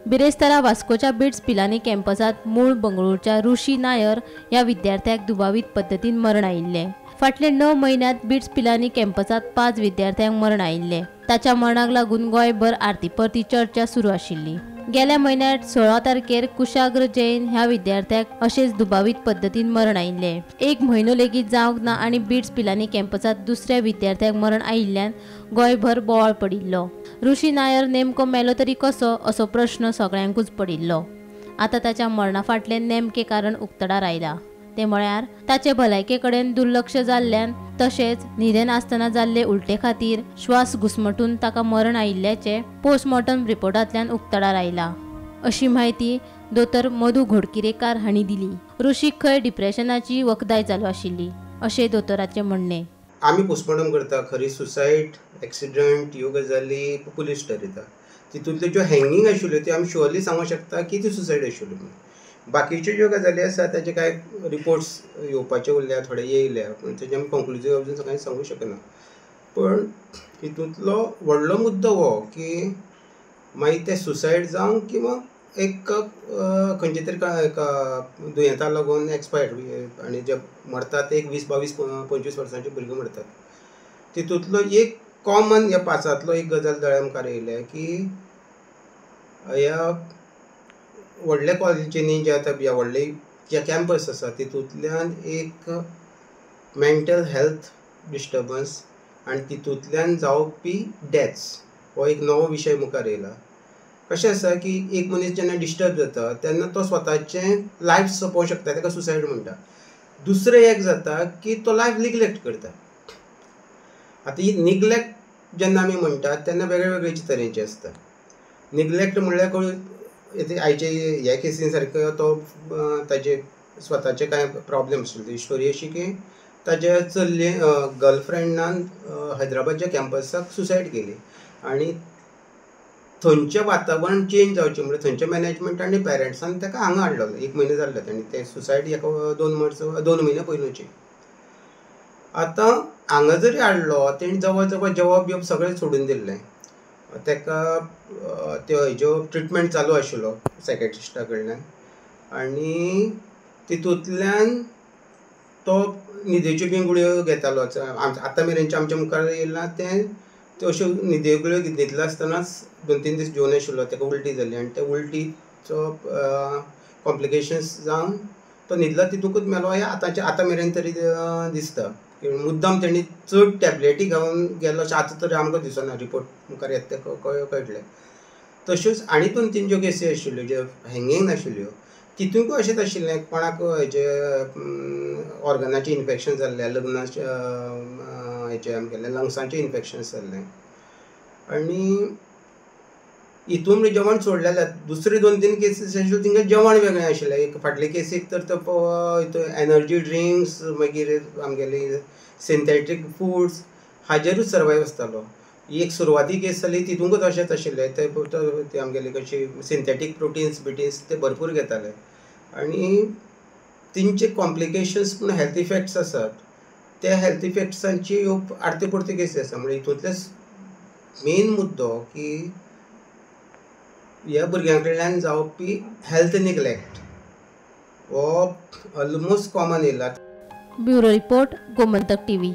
बिरेस्तारा वास्कोच्या बिट्स पिलानी कॅम्पसांत मूळ बंगळूरच्या ऋषी नायर ह्या विद्यार्थ्याक दुबावीत पद्दतीन मरण आयिल्लें. फाटले 9 म्हयन्यांत बिट्स पिलानी कॅम्पसांत 5 विद्यार्थ्यांक मरण आयिल्लें. ताच्या मरणाक लागून गोंयभर आरतीपरती चर्चा सुरू आशिल्ली. गेल्या म्हयन्यात 16 तारखेर कुशाग्र जैन ह्या विद्यार्थ्याक अशेंच दुबावीत पद्दतीन मरण आयिल्लें. 1 म्हयनो लेगीत जावंक ना आनी बिट्स पिलानी कॅम्पसांत दुसऱ्या विद्यार्थ्याक मरण आयिल्ल्यान गोंयभर बोवाळ पडिल्लो. ऋषी नायर नेमको मेलो तरी कसो असो प्रश्न सगळ्यांकूच पडिल्लो. आतां ताच्या मरणा फाटलें नेमकें कारण उक्तडार आयलां. ते म्हळ्यार ताचे भलायके कडेन दुर्लक्ष जाल्ल्यान तशेंच न्हिदेन आसतना जाल्ले उलटे खातीर श्वास घुस्मटून ताका मरण आयिल्ल्याचें पोस्टमॉर्टम रिपोर्टांतल्यान उक्तडार आयलां, अशी म्हायती दोतोर मधू घोडकिरेकार हांणी दिली. ऋषीक खंय डिप्रेशनाची वखदाय चालू आशिल्ली अशें दोतोराचें म्हणणें. आमी पोस्टमॉर्टम करता, खरी सुसायड, एक्सिडंट ह्यो गजाली पुलीस ठरयता. तितूंतल्यो ज्यो हँगींग आशिल्ल्यो त्यो आमी शुअरली सांगूंक शकता की ती सुसायड आशिल्ली म्हणून. बाकीच्यो ज्यो गजाली आसा ताचे कांय रिपोर्ट्स येवपाचे उरल्या, थोडे येयल्या, पूण तेजे आमी कंक्लुजीव अजून कांय सांगूंक शकना. पण हितूंतलो व्हडलो मुद्दो हो की मागीर ते सुसायड जावं किंवां एक खंयच्या तरी एका दुयेंता लागून एक्सपायर्ड, आनी जे मरतात ते एक 20, 22, 25 वर्सांचे भुरगे मरतात. तितूंतलो एक कॉमन ह्या 5ांतलो एक गजाल दोळ्या मुखार येयल्या की ह्या व्हडल्या कॉलेजींनी जे आतां ह्या व्हडले जे कॅम्पस आसा तितूंतल्यान एक मेंटल हेल्थ डिस्टर्बन्स आनी तितूंतल्यान जावपी डेथ्स हो एक नवो विशय मुखार येयला. कशें आसा की एक मनीस जेन्ना डिस्टर्ब जाता तेन्ना तो स्वताचें लायफ सोंपोवंक शकता, ताका सुसायड म्हणटा. दुसरें एक जाता की तो लायफ निग्लेक्ट करता. आतां ही निग्लेक्ट जेन्ना आमी म्हणटात तेन्ना वेगळे वेगळे तरेचे आसता. निग्लेक्ट म्हणल्यार आयचे ह्या केसीन सारको तो ताजे स्वताचे कांय प्रॉब्लेम आशिल्ले. स्टोरी अशी की ताजे चल्ले गर्लफ्रेंडान हैदराबादच्या कॅम्पसाक सुसायड केली आनी थंयचें वातावरण चेंज जावचें म्हणल्यार थंयचें मॅनेजमेंट आनी पेरंट्सान ताका हांगा हाडलो. 1 म्हयनो जाल्लो आनी तें सुसायड हेका 2 म्हयने पयलूचें. आतां हांगा जरी हाडलो तेणी जवळ जवळ जेवप बिवप सगळें सोडून दिल्लें. ताका त्यो हेज्यो ट्रिटमेंट चालू आशिल्लो सायकेट्रिस्टा कडल्यान आनी तितूंतल्यान तो न्हिदेच्यो बी गुळयो घेतालो. आतां मेरेनचें आमच्या मुखार येयलां तें त्यो अश्यो न्हिदे गुळयो न्हिदलो आसतनाच 2-3 दीस जेवन आशिल्लो, ताका उलटी जाली आनी त्या उलटीचो कॉम्प्लिकेशन्स जावन तो न्हिदलो तितूंकच मेलो. हें आतां मेरेन तरी दिसता. मुद्दाम तेणी चड टॅबलेटी घेवन गेलो अशें आतां तरी आमकां दिसना, रिपोर्ट मुखार येता तें कळटलें. तश्योच आनी 2-3 ज्यो केसी आशिल्ल्यो ज्यो हँगींग नाशिल्ल्यो तितूंकय अशेंच आशिल्लें. कोणाक हेजे ऑर्गनाचें इन्फेक्शन जाल्लें, लग्नाचें हेजें आमगेलें लंग्साचें इन्फेक्शन जाल्लें आनी हितून म्हणजे जेवण सोडलें जाल्यार दुसरे 2-3 केसीस आशिल्ल्यो तिंगा जेवण वेगळें आशिल्लें. एक फाटले केसीक तर तो एनर्जी ड्रिंक्स मागीर आमगेली सिंथेटीक फूड्स हाजेरूच सर्वायव आसतालो. एक सुरवाती केस जाली तितूंकच अशेंच आशिल्लें. ते आमगेले कशी सिंथेटीक प्रोटिन्स बिटीन्स ते भरपूर घेताले आनी तेंचे कॉम्प्लिकेशन्स पूण हेल्थ इफेक्ट्स आसात. त्या हेल्थ इफेक्ट्सांची ह्यो आरत्यो परत्यो केसी आसा. म्हणजे हितूंतले मेन मुद्दो की ह्या भुरग्यां कडल्यान जावपी हेल्थ निग्लेक्ट हो ऑलमोस्ट कॉमन येयला. Bureau report, Gomantak TV.